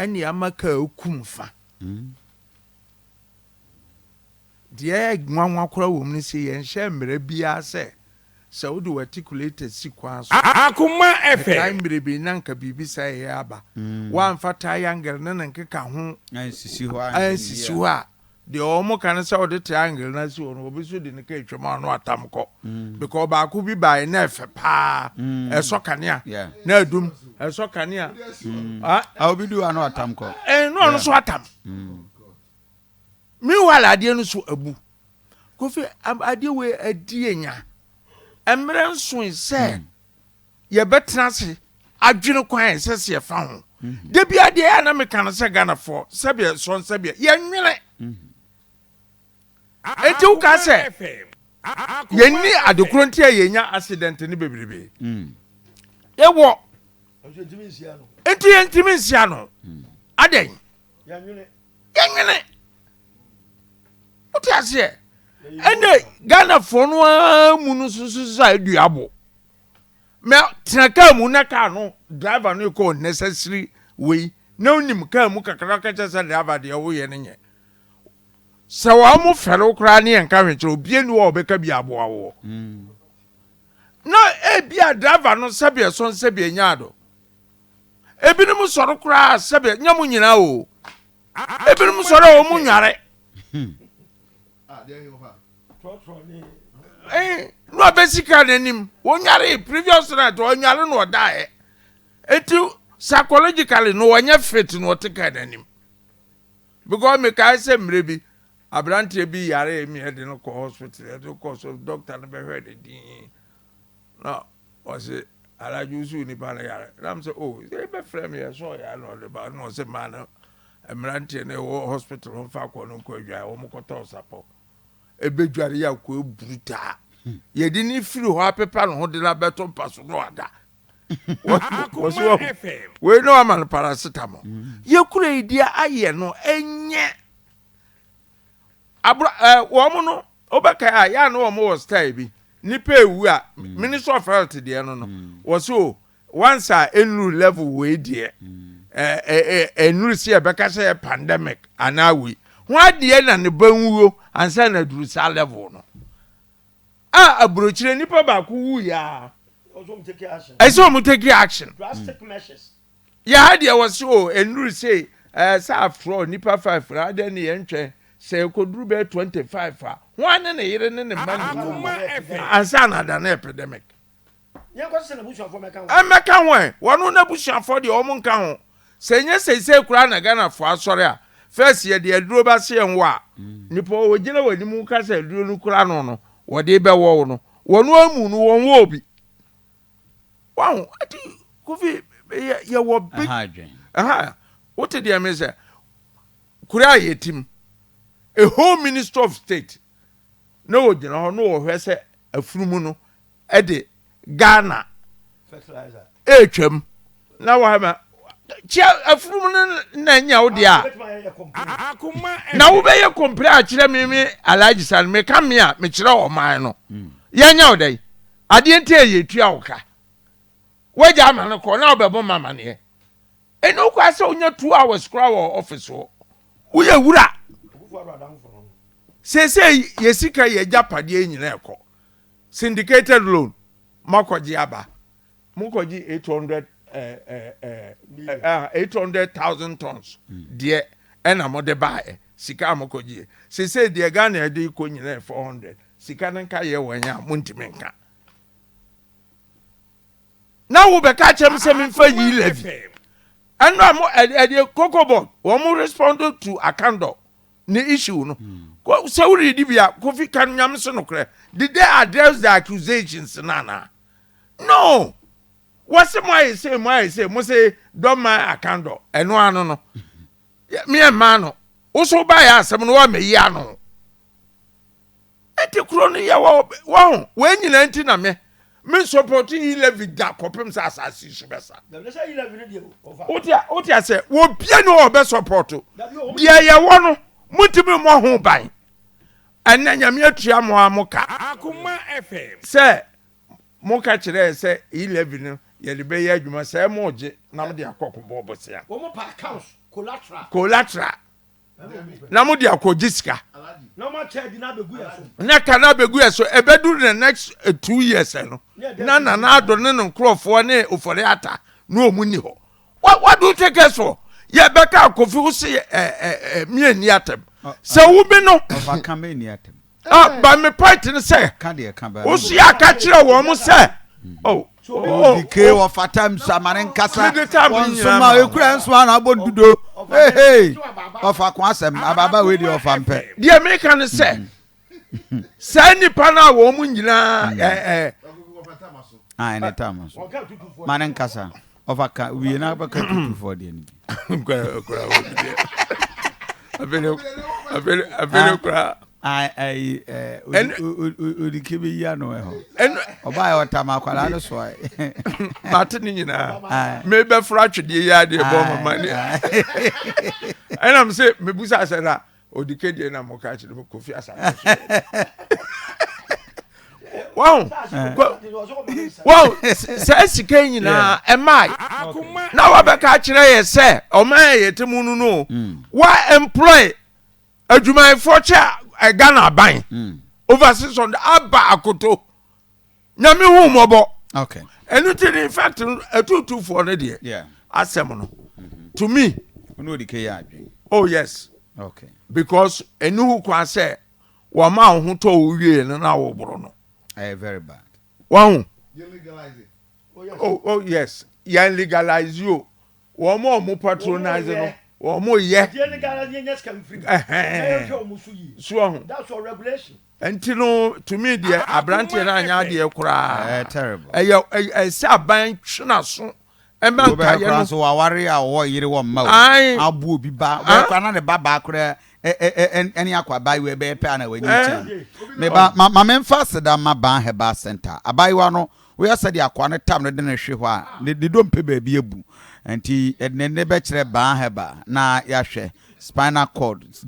Ɛne ama kaa kum fa. Deɛ ɛyɛ nwanwa koraa wɔ mu ne sɛ yɛnhyɛ mmara biara sɛ sɛ wode w'articulator si kwan so. Akoma Mekae FM. mmerɛ bi na nka biribi saa ɛyɛ aba. Woamfa triangle ne ne nkeka ho Ansisi hɔ anhwɛ no yie ansisi a. hɔ a, deɛ wɔn ka ne sɛ wode triangle no asi hɔ no, obi nso de ne kaa atwam a ɔno atam kɔ. Because baako bi baeɛ na ɛfɛ paa, ɛsɔ kanea Yeah. na adum, ɛsɔ kanea. Ah, Ah, obi du hɔ a na watam kɔ. ɛn, na ɔno Yeah. nso atam. Meanwhile adeɛ no so abu. Kofi, adeɛ wei adi enya. Mmerɛ nsoe sɛ yɛbɛtena ase adwene kwan a ɛsɛ sɛ yɛfa ho. Da bi adeɛ a na meka no sɛ Ghanafoɔ sɛdeɛ sɔn sɛdeɛ yɛnwene. Enti woka Akoma sɛ FM. Akoma yɛnni adekoro FM. nti a yɛnya accident no bebrebe. Yɛwɔ nti yɛntumi nsia no. Adɛn? Yɛnwene. Wote aseɛ? Ɛnɛ Ghanafoɔ no ara mu no nso nso sɛ adua bo. Mɛ tena kaa mu na kaa no driver no kɔ unnecessary wei na onim kaa mu kakra ka kyerɛ sɛ driver deɛ woyɛ no nyɛ. Sɛ wɔn mo fɛre wo koraa ne yɛn ka hwɛ kyerɛ obie ni hɔ a ɔbɛka bi aboa woɔ. Na ebi a driver no sɛbi ɛsɔn sɛbi enya ado. Ebinom sɔre koraa sɛbi nyɛ mo nyinaa o. Ebinom Akoma sɔre a wɔn FM. nware. Na ɔbɛsi kaa n'anim wɔnware previous night ɔnware na ɔdaeɛ. Eti psychologically no wɔnyɛ fit na ɔte kaa n'anim. Because mekae sɛ mmerɛ bi aberanteɛ bi yare mi yɛde no kɔ hospital, yɛde no kɔ so doctor no bɛhwɛ ne din na ɔse Alhaji wosu nipa no yare, na m sɛ oh sɛ bɛfrɛ me yɛ sɛ ɔyare na ɔde ba, na ɔse maa no mmeranteɛ no ɛwɔ hospital hɔ mfa kɔ no nkɔ adwae, wɔn kɔtɔɔ sapɔ ɛbɛdware yɛ akɔ aburu taa yɛde ne firi hɔ apepa ne ho de no abɛto mpa so na wada. Wɔsi Akoma wɔ FM. wei na wama no paracetamol. Yɛkura yi deɛ ayɛ no ɛnyɛ abro wɔn no wobɛka a yɛa ne wɔn wɔ style bi nipa ewu a Ministry of Health deɛ no wɔsi o once a enuru level wei deɛ ɛɛ ɛɛ enuru si ɛbɛka sɛ yɛ pandemic anaa wei ho adeɛ na ne ba nwuo ansa na duru saa level no a aburokyire nipa baako wu yaa ɛsɛ wɔn take action. Drastic measures. Yɛha deɛ wɔsi o enuru se sɛ after nipa five na adeɛ ne yɛn twɛn sɛ ekoduru bɛyɛ 25 a ho ane ne yere ne ne mma ne Akoma mu FM. ansa na ada na epidemic. Yɛn kɔ sɛ n'abusuafoɔ mɛka ho. Ɛmɛka ho ɛ, wɔn n'abusuafoɔ deɛ wɔn nka ho sɛ nye seisei koraa na Ghanafoɔ asɔre a first yɛde aduro ba se yɛn wɔ a nipa wɔgyina wɔn anim ka sɛ aduro no kura no wɔde bɛwɔ wo no wɔn amu no wɔn wɔ obi wɔn ati Kofi yɛ yɛwɔ big Ɛha adwen. Ɛha wote deɛ me sɛ kura a yɛtim a whole minister of state na wɔgyina hɔ na wɔhwɛ sɛ afunumu no ɛde Ghana Fertilizer. ɛretwam na wɔhama kyia afunumu no na nya wo deɛ a Bɛtuma yɛ complain. Akoma na FM. wobɛyɛ complain akyerɛ me Alhaji Sani meka me a mekyerɛ ɔman no yɛnyɛ wo dɛn adeɛ nti a yɛtua wo ka wagya ama no kɔ na wobɛbɔ ma amaneɛ ɛne wokɔ sɛ wonya 2 hours koraa wɔ office hɔ woyɛ wura. Akufo Addo adamfo no. Seesei yɛ sika yɛ agyapadeɛ nyinaa ɛkɔ syndicated loan makɔgye aba mokɔgye 800 800,000 tons deɛ ɛna mode baeɛ sika a mokɔgyeɛ seesei deɛ Ghana ɛde kɔ nyinaa yɛ 400 sika no nka yɛ wɔn a montumi nka na wobɛka kyerɛ me sɛ memfa yi levy ɛno a mo ɛdeɛ Cocoa Board wɔn mo respond to Akandoh ne issue no. Sɛ woredi bi a Kofi ka no nyame so nokorɛ, did they address the accusations no anaa no? Wɔse mo ayɛ sei, mo ayɛ sei, mo se dɔma Akandoh ɛno ano no meɛ mmaa no wo so wobaeɛ asɛm no woamɛyi ano nti kuro no yɛwɔ wɔho wei nyinaa nti na me support yi levy da kɔpem sɛ asase yi so bɛsa. Dabi sɛ yi levy no deɛ ɔfa. Wote asɛ wɔbia ne ɔbɛ support Dabi o. Deɛ yɛwɔ no motumi mmɔ ho ban ɛnɛ Nyame atua mo a mo ka Akoma FM. Sɛ moka kyerɛɛ sɛ e-levy no yɛde bɛyɛ adwuma sɛ mogye Na mo de akɔ kɔbɔ bosea. Wɔn pa accounts collateral. Collateral. Na mo de akɔ gye sika. Na wɔn akyɛ di na abegu yɛ so. Na ka na abegu yɛ so, ɛbɛduru the next 2 years no, na Nana Addo ne ne nkurɔfoɔ ne Ofori Ata na wɔn ni hɔ. What do you take us for? Yɛbɛka Kofi wo se ɛ ɛ ɛ mieni atɛm sɛ wo bi no. Ɔfa ka mɛ ni atɛm. Ah, but me point ne sɛ Ka deɛ ka ba. wo so yɛ aka kyerɛ wɔn mo sɛ oh. Odike wɔfa time so amane nkasa. Mede time wɔn nyinaa nsoma ma wo. ekura nsoma na abɔ dudo hey hey, ɔfa ko asɛm ababa wei deɛ ɔfa mpɛ. Deɛ meka ne sɛ saa nnipa no a wɔn mu nyinaa ɛ ɛ Ah, ɛne time so mane nkasa, ɔfa ka wie na bɛka tutufoɔ deɛ no bi. Nkura nkura wɔ bi deɛ afei afei kura. Ah, ayi ɛɛ odike bɛ yi ano ɛhɔ. Ɛnu ɔbaa yɛ ɔtam akwadaa no so ayɛ. Mate ne nyinaa, mebɛfra atwedeɛ yi adeɛ bɔ mama ne ɛnam sɛ mebusa sɛ na odike deɛ na moka kyerɛ me Kofi Asante so wɔn wɔn saa sika yi nyinaa ɛmaa na wabɛka akyerɛ yɛ sɛ ɔman yɛ yɛte mu no wa employ adwumayɛfoɔ kyɛ ɛ Ghana aban over 600 aba akoto. Nyame hu mmɔbɔ. Ɛno ti ne, in fact no, atutufoɔ no deɛ asɛm no to me. Ɔno odike yɛ adwene. Oh yes, because ɛnu ho kwan sɛ wɔn a wɔn ho tɔ wo wie no na wɔboro no. Ɛyɛ very bad. Wɔn oh yes, yɛn legalize o, wɔn a wɔn patronize no, wɔn yɛ ɛhɛn so ɔho. That's all regulation. Nti no, tumi deɛ, aberanteɛ no anyɛ adeɛ koraa. Ɛyɛ terrible. Ɛyɛ ɛsɛ aban twena so ɛma wobɛyɛ nkaeɛ koraa no nso waware a ɔwɔ yere wɔ mma o, abo obi ba wobɛyɛ koraa na ne ba baa koraa ɛne akɔ abaayewa ɛbɛyɛ pɛ a na w'ani kyɛn meba ma memfa aseda ma Ban Herbal Center. Abaayewa no woyɛ sɛdeɛ akoa no tam no de no hwe hɔ a ne dompe baabi abu, nti ɛde ne bɛkyerɛ Ban Herbal na yɛahwɛ spinal cord.